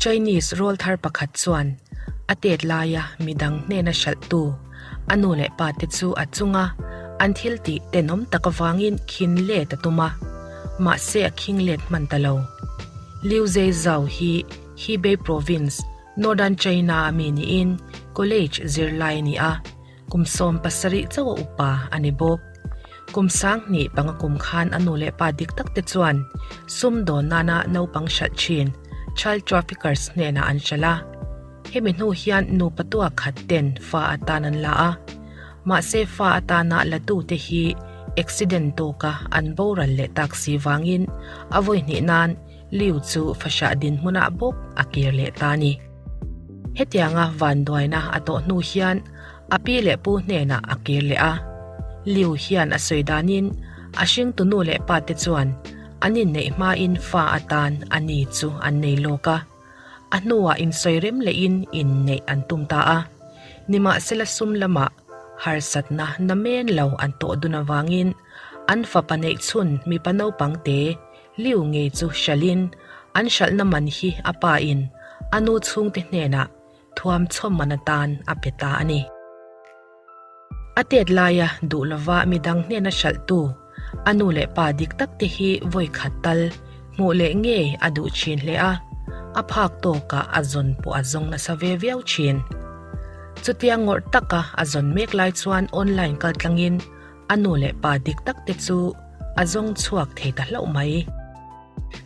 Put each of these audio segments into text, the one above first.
Chinese rawlthar pakhat chuan a tet laia midang hnena hralhtu a nu leh pa te chu a chunga an thil tih tenawm tak avangin khin let a tum a, mahse a khing let hman ta lo. Liu Zeizhou hi Hebei Province, Northern China a mi niin college zirlai a ni a. Kum 17 chauh a upa a ni bawk. Kum 25 kum khan a nu leh pa dik tak te chuan sumdawn nana naupang hralh thin child traffickers hnenah an hralh a. Hemi hnu hian nupa tua khat ten fa atan an la a. Mahse fa atana la tu te hi accident tawka an boral leh tak si vangin a vawi hnih nan Liu chu fahrah dinhmunah bawk a kir leh ta a ni. Hetianga vanduaina a tawh hnu hian a pi leh pu hnenah a kir leh a. Liu hian a sawi danin a hringtu nu leh pa te chuan an inneih hmain fa atan a ni chu an nei lawk a. A hnuah insawi rem lehin inneih an tum ta a. Nimahsela sum lamah harsatna namen lo an tawh dun avangin an fapa neih chhun mipa naupang te Liu ngei chu hralhin an hralhna man hi a pa in a nu chhungte hnenah thuam chhawm man atan a pe ta a ni. A tet laia duh lova midang hnena hralhtu a nu leh pa dik tak te hi vawi khat tal hmuh leh ngei a duh thin hle a, a phak tawkah a zawn pawh a zawng nasa ve viau thin. Chutia ngawrh taka a zawn mek lai chuan online kaltlangin A nu leh pa dik tak te chu a zawng chhuak thei ta hlauh mai.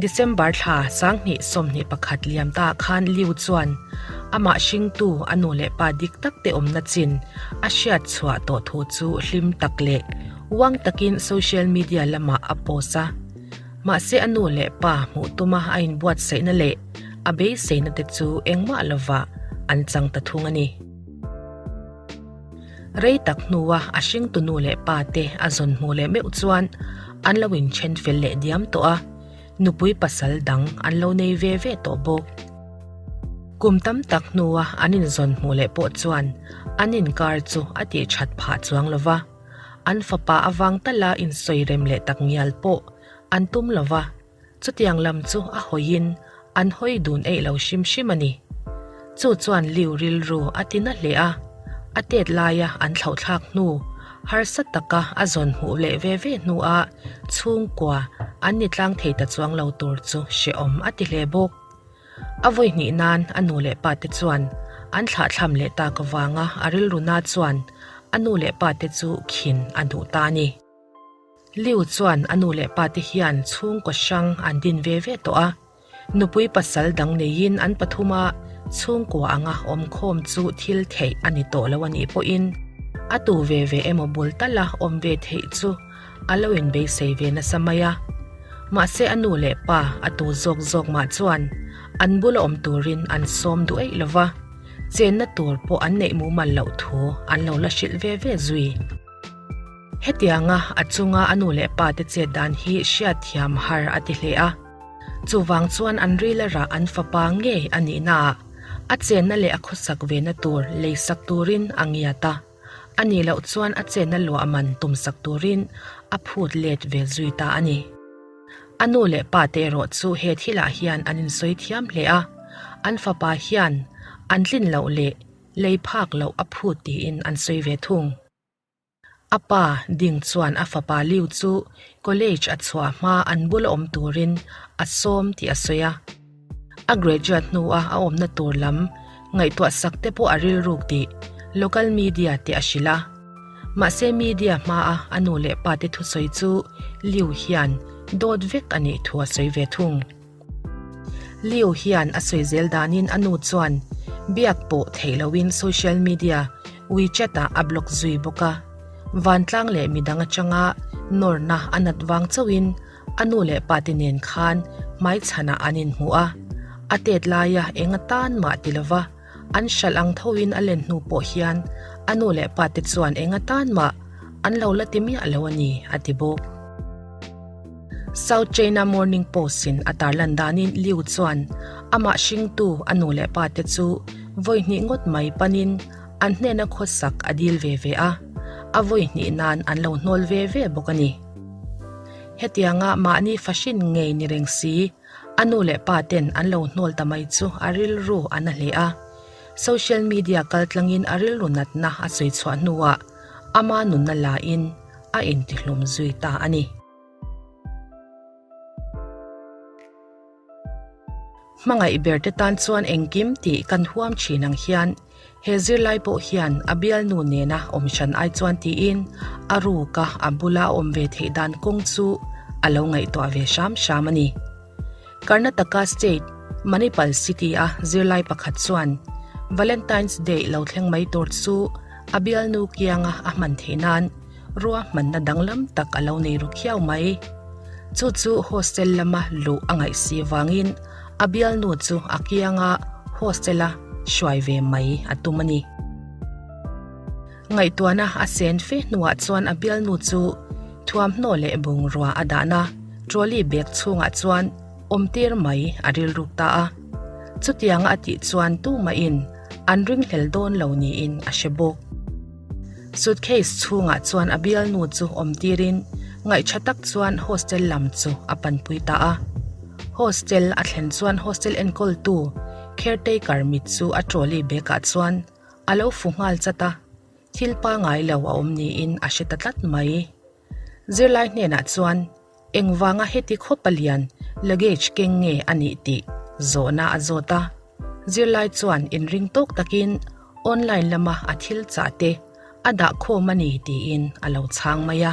December thla 2021 liam ta khan Liu chuan amah hringtu a nu leh pa dik tak te awmna chin a hriat chhuah tawh thu chu hlim tak leh uang takin social media lamah a post a. Mahse a nu leh pa hmuh tuma a inbuatsaihna leh a beiseina te chu engmah lovah an chang ta thung a ni. Rei tak hnua a hringtu nu leh pa te a zawn hmuh leh meuh chuan an lo inthen fel leh diam tawh a, nupui pasal dang an lo nei ve ve tawh bawk. Kum tam tak hnua an inzawn hmuh leh pawh chuan an inkar chu a tih that phah chuang lo va, an fapa avang tala insawi rem leh tak ngial pawh an tum lo va, Chutiang lam chu a hawiin an hawi dun eih lo hrim hrim a ni. Chu chuan Liu rilru a ti na hle a, a tet laia an thlauhthlak hnu, harsa taka a zawn hmuh leh ve ve hnua chhungkua an ni tlang thei ta chuang lo tur chu hrehawm a ti hle bawk. A vawi hnih nan a nu leh pate chuan an thlahthlam leh tak avanga a rilru na chuan a nu leh pate chu khin a duh ta a ni. Liu chuan a nu leh pate hian chhungkaw hrang an din ve ve tawh a, nupui pasal dang neiin an pathuma chhungkua anga awmkhawm chu thil theih a ni tawh lo a nih pawhin a tu ve ve emaw bul tala awm ve theih chu a lo inbeisei ve nasa mai a. Mahse a nu leh pa a tu zawk zawk mah chuan an bula awm turin an sawm duh eih lova, chenna tur pawh an neih mumal loh thu an lo la hrilh ve ve zui. Hetianga a chunga a nu leh pa te chet dan hi hriatthiam har a ti hle a. Chuvang chuan an rila rah an fapa ngei a nihnaah a chenna leh a khawsak vena tur leisak turin a ngiat a, a nih loh chuan a chenna luah man tumsak turin a phut let ve zui ta a ni. A nu leh pa te erawh chu he thilah hian an insawi thiam hle a, an fapa hian an tlin loh leh lei phak loh a phut tiin an sawi ve thung. A pa ding chuan a fapa Liu chu college a chhuah hma an bula awm turin a sawm tih a sawi a. A graduate hnua a awmna tur lam ngaihtuah sak te pawh a rilruk tih local media te a hrilh a. Mahse media hmaa a nu leh pa te thusawi chu Liu hian dawt vek a nih thu a sawi ve thung. Liu hian a sawi zel danin a nu chuan biak pawh theih loin social media WeChat-ah a block zui bawk a. Vantlang leh midang atanga nawrna a nat vang chauhin a nu leh pate nen khan hmaichhanah an inhmu a, a tet laia eng atan mah ti lova an hralh ang thoin a len hnu pawh hian a nu leh pate chuan eng atan mah an lo la ti miah lo a ni, a ti bawk. South China Morning Post-in a tarlan danin Liu chuan amah hringtu a nu leh pate chu vawi hnih ngawt mai panin an hnena khawsak a dil ve ve a, a vawi hnih nan an lo hnawl ve ve bawk a ni. Hetianga mahni fahrin ngei ni reng si. A nu leh pa ten an lo hnawl ta mai chu a rilru a na hle a. Social media kaltlangin a rilru natna a sawi chhuah hnuah ama nunna lain a intihlum zui ta a ni. Hmangaih ber te tan chuan engkim tih kan huam thin ang hian he zirlai pawh hian a bialnu nena awm hran ai chuan tiin a ruka a bula a awm ve theih dan kawng chu a lo ngaihtuah ve hram hram a ni. Karnataka State, Manipal City-a zirlai pakhat chuan Valentine's Day lo thleng mai tur chu a bialnu kianga a hman theih nan ruahmanna danglam tak a lo nei ru khiau mai. Chu chu hostel lama luh a ngaih si vangin a bialnu chu a kianga hostel-a hruai ve mai a tum a ni. Ngaihtuahna a sen fe hnuah chuan a bialnu chu thuamhnaw leh bungrua a dahna trolley bag chhungah chuan awmtir mai a rilruk ta a. Chutianga a tih chuan tumahin an ringhlel dawn lo niin a hre bawk. Suitcase chhungah chuan a bialnu chu awm tirin ngaihṭha tak chuan hostel lam chu a panpui ta a. Hostel a thlen chuan hostel enkawltu caretaker mit chu a trolley bag ah chuan a lo fu nghal chat a, thil pangai lo a awm niin a hre ta tlat mai. Zirlai hnenah chuan Engvanga heti khawp a lian luggage keng nge a nih tih zawhna a zawt a. Zirlai chuan inring tawk takin online lama a thil chah te a dah khawm a ni tiin a lo chhang mai a.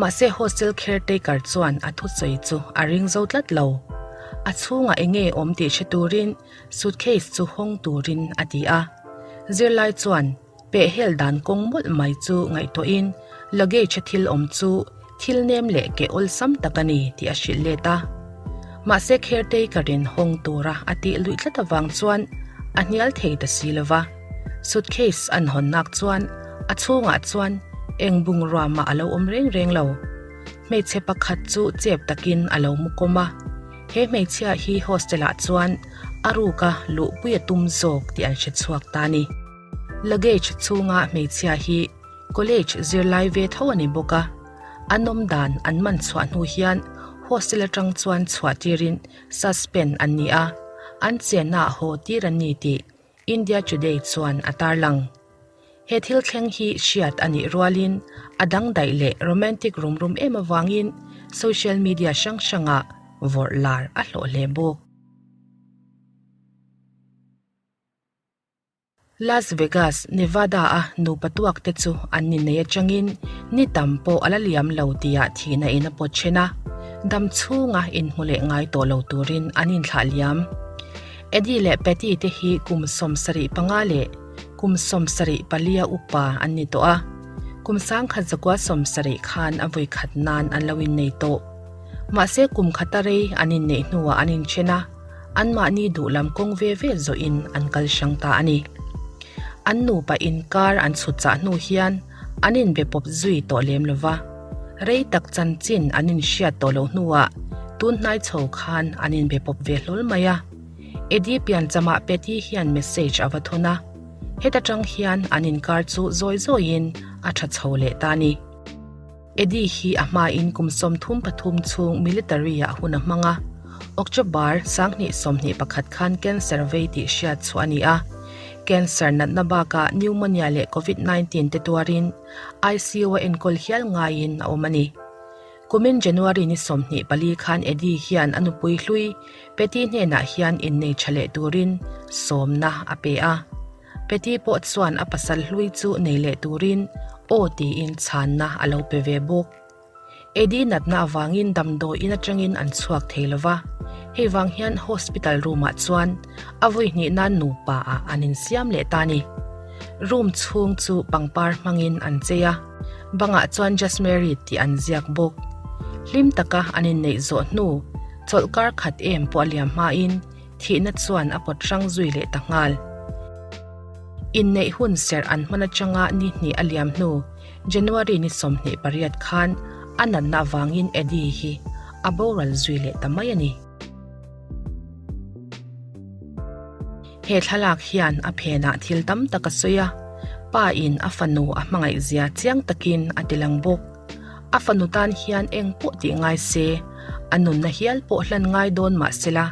Mahse hostel caretaker chuan a thusawi chu a ring zo tlat lo. A chhungah enge awm tih hre turin suitcase chu hawng turin a ti a. Zirlai chuan Pehhel dan kawng mawlh mai chu ngaihtuahin luggage a thil awm chu thil nem leh keh awlsam tak a ni tih a hrilh let a. Mahse caretaker in hawng tura a tih luih tlat avang chuan a hnial thei ta si lo va. Suitcase an hawn nak chuan a chhungah chuan eng bungrua mah a lo awm reng reng lo. Hmeichhe pakhat chu chep takin a lo mu kawm a. He hmeichhia hi hostel ah chuan a ruka luhpui a tum zawk tih an hre chhuak ta a ni. Luggage chhunga hmeichhia hi college zirlai ve tho a ni bawk a, an awm dan an man chhuah hnu hian hostel atang chuan chhuah tirin suspend an ni a, an chenna ah haw tir an ni tih India Today chuan a tarlang. He thil thleng hi hriat a nih rualin a dangdaih leh romantic rum rum em avangin social media hrang hrangah vawrh lar a hlawh hle bawk. Las Vegas, Nevada-a nupa tuak te chu an ni nei atangin ni tam pawh a la liam lo tia thihna in a pawt then a, dam chhunga inhmu leh ngai tawh lo turin an inthlah liam. Eddie leh Patty te hi kum 75 leh kum 74 upa an ni tawh a, kum 1970 khan a vawikhat nan an lo innei tawh. Mahse kum khata rei an inneih hnuah an inthen a. Anmahni duh lam kawng ve ve zawhin an kal hrang ta a ni. An nupa inkar an chhut chah hnu hian an inbe pawp zui tawh lem lo va. Rei tak chanchin an inhriat tawh loh hnuah tun hnai chho khan an inbe pawp ve hlawl mai a. Eddie pianchamah Patty hian message a va thawn a, heta tang hian an inkar chu zawi zawiin a tha chho leh ta a ni. Eddie hi a hmain kum 33 chhung military-ah hun a hmang a, October 2021 khan cancer vei tih hriat chhuah a ni a. Cancer natna bakah pneumonia leh Covid 19 te tuarin ICU-a enkawl hial ngaiin a awm a ni. Kumin January ni 24 khan Eddie hian a nupui hlui Patty hnenah hian innei tha leh turin sawmna a pe a. Patty pawh chuan a pasal hlui chu nei leh turin aw tiin chhanna a lo pe ve bawk. Eddie natna avangin damdawiin atangin an chhuak thei lo va, hei vang hian hospital room ah chuan a vawi hnih nan nupa ah an insiam leh ta a ni. Room chhung chu pangpar hmangin an chei a, bangah chuan Just Married tih an ziak bawk. Hlim taka an inneih zawh hnu chawlhkar khat em pawh a liam hmain Thihna chuan a pawt hrang zui leh ta nghal. Inneih hun serh an hman atanga ni hnih a liam hnu, January ni 28 khan a natna avangin Eddie hi a boral zui leh ta mai a ni. He thlalak hian a phenah thil tam tak a sawi a, pa in a fanu a hmangaih zia chiang takin a tilang bawk. A fanu tan hian eng pawh tih ngai se, A nunna hial pawh hlan ngai dawn mah sela,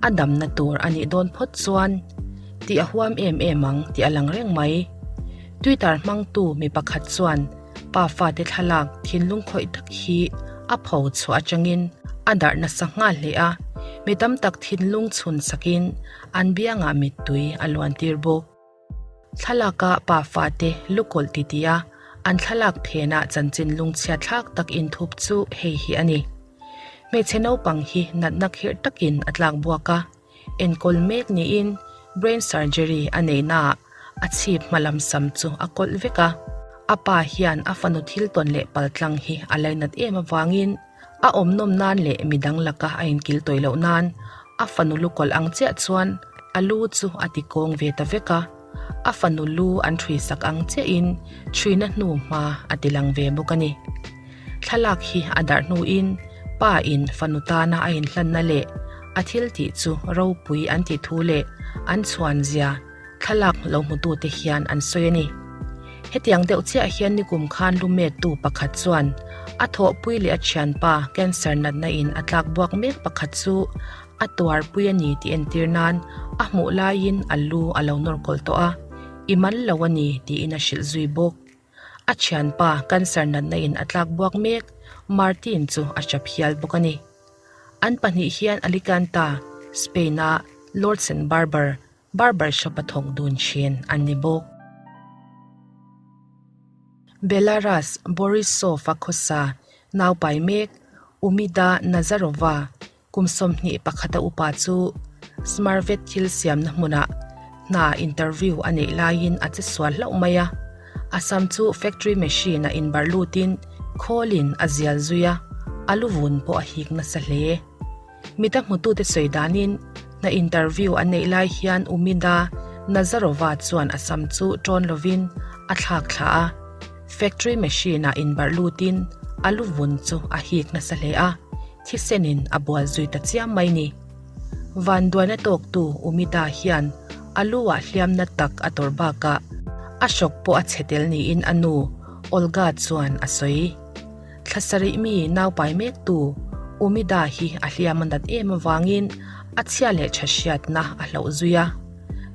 a damna tur a nih dawn phawt chuan tih a huam em em ang tih a lang reng mai. Twitter hmangtu mi pakhat chuan pa fate thlalak thinlung khawih tak hi a pho chhuah atangin a darh nasa nghal hle a, mi tam tak thinlung chhun sakin an biangah mittui a luan tir bawk. Thlalaka pa fate lukawlh titi a, an thlalak phenah chanchin lungchhia thlak tak inthup chu hei hi a ni. Hmeichhe naupang hi natna khirh takin a tlak buak a, enkawl mek niin brain surgery a neihnaah a chhip hmalam sam chu a kawlh vek a. A pa hian a fanu thil tawn leh paltlang hi a lainat em avangin a awm nawm nan leh midang laka a inkil tawih loh nan a fanu lu kawlh ang chiah chuan a lu chu a ti kawng ve ta vek a, a fanu lu an ṭhui sak ang chiahin ṭhuina hnu hma a ti lang ve bawk a ni. Thlalak hi a darh hnuin pa in fanu tana a inhlanna leh a thil tih chu ropui an tih thu leh an chhuan zia thlalak lo hmutute hian an sawi a ni. Hetiang deuh chiah hian nikum khan lumettu pakhat chuan a thawhpui leh a thianpa cancer natna in a tlak buak mek pakhat chu a tuarpui a ni tih entir nan a hmuh laiin a lu a lo nawr kawlh tawh a, i man lo a ni tiin a hrilh zui bawk. A thianpa cancer natna in a tlak buak mek Martin chu a chap hial bawk a ni. An pahnih hian Alicante, Spain-a Lords and Barber Barber shop a thawk dun thin an ni bawk. Belarus Borisov-a khawsa naupai mek Umida Nazarova kum 21 a upa chu Smarvet thil siamna hmunah hna interview a neih laiin a che sual hlauh mai a. A sam chu factory machine-a inbarh lutin khawlin a zial zui a, a lu vun pawh a hik nasa hle. Mita hmutute sawi danin hna interview an neih lai hian Umida Nazarova chuan a sam chu ṭawn lovin a thlak thla a, factory machine-ah inbarh lutin a lu vun chu a hik nasa hle a, thisenin a bual zui ta chiam mai ni. Vanduaina tawktu Umida hian a lu-ah hliamna tak a tawrh bakah a hrawk pawh a chhe tel niin a nu Olga chuan a sawi. Thla sarih mi naupai mektu Umida hi a hliam a nat em avangin a chhia leh tha hriatna a hloh zui a.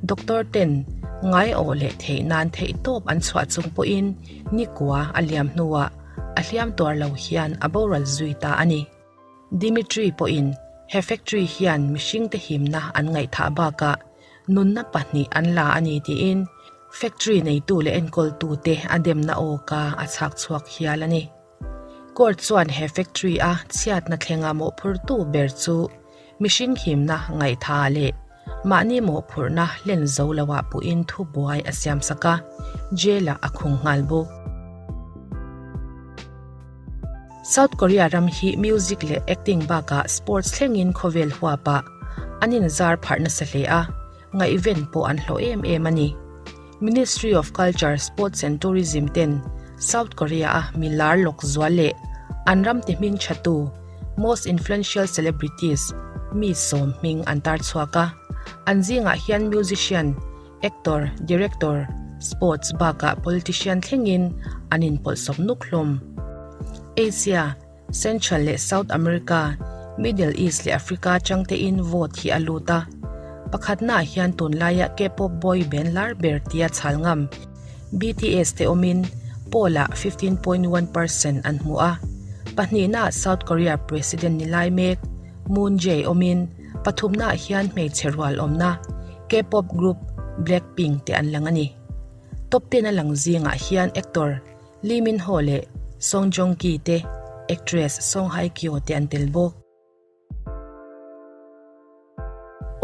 Doctor ten ngai awh leh theih nan theih tawp an chhuah chung pawhin nikua a liam hnuah a hliam tuar lo hian a boral zui ta a ni. Dimitri pawhin he factory hian mihringte himna an ngaihthah bakah nunna pahnih an la a ni tiin Factory neitu leh enkawltute a demna awka a chhak chhuak hial a ni. Court chuan he factory a chhiatna thlenga mawhphurtu ber chu mihring himna ngaihtha leh mahni mawhphurhna hlen zo loah puhin thubuai a siamsak a, jail-ah a khung nghal bawk. South Korea ram hi music leh acting bakah sports thlengin khawvel huapah an inzar pharh nasa hle a, Ngaihven pawh an hlawh em em a ni. Ministry of Culture, Sports and Tourism ten South Korea a mi lar lawk zual leh an ram ti hming thatu, most influential celebrities, mi sawm hming an tar chhuak a. An zingah hian musician, actor, director, sports bakah politician thlengin an inpawlhsawp nuk hlawm. Asia, Central leh South America, Middle East leh Africa atang tein vote hi a lut a. Pakhatnaah hian tunlaia K-pop boy band lar ber tia chhal ngam BTS te awmin poll-ah 15.1 percent an hmu a. Pahnihnaah South Korea President ni lai mek Moon Jae awmin pathumnaah hian hmeichhe rual awmna K-pop group Blackpink te an lang a ni. Top ten a lang zingah hian actor Lee Min Ho leh Song Joong Ki te, actress Song Hye Kyo te an tel bawk.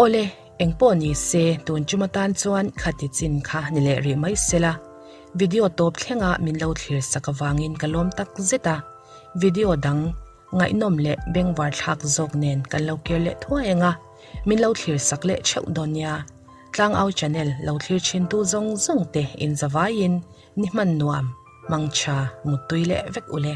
Awle, engpawh ni se tun chuma tan chuan khati chin kha ni leh rih mai sela. Video tawp thlenga min lo thlir sak avangin ka lawm tak zet a, video dang ngaihnawm leh bengvar thlak zawk nen kan lo kir leh thuai ang a, min lo thlir sak leh theuh dawn nia. Tlangau channel lo thlir thin tu zawng zawng te inzavaiin Ni hman nuam, mangtha, muttui leh vek ule.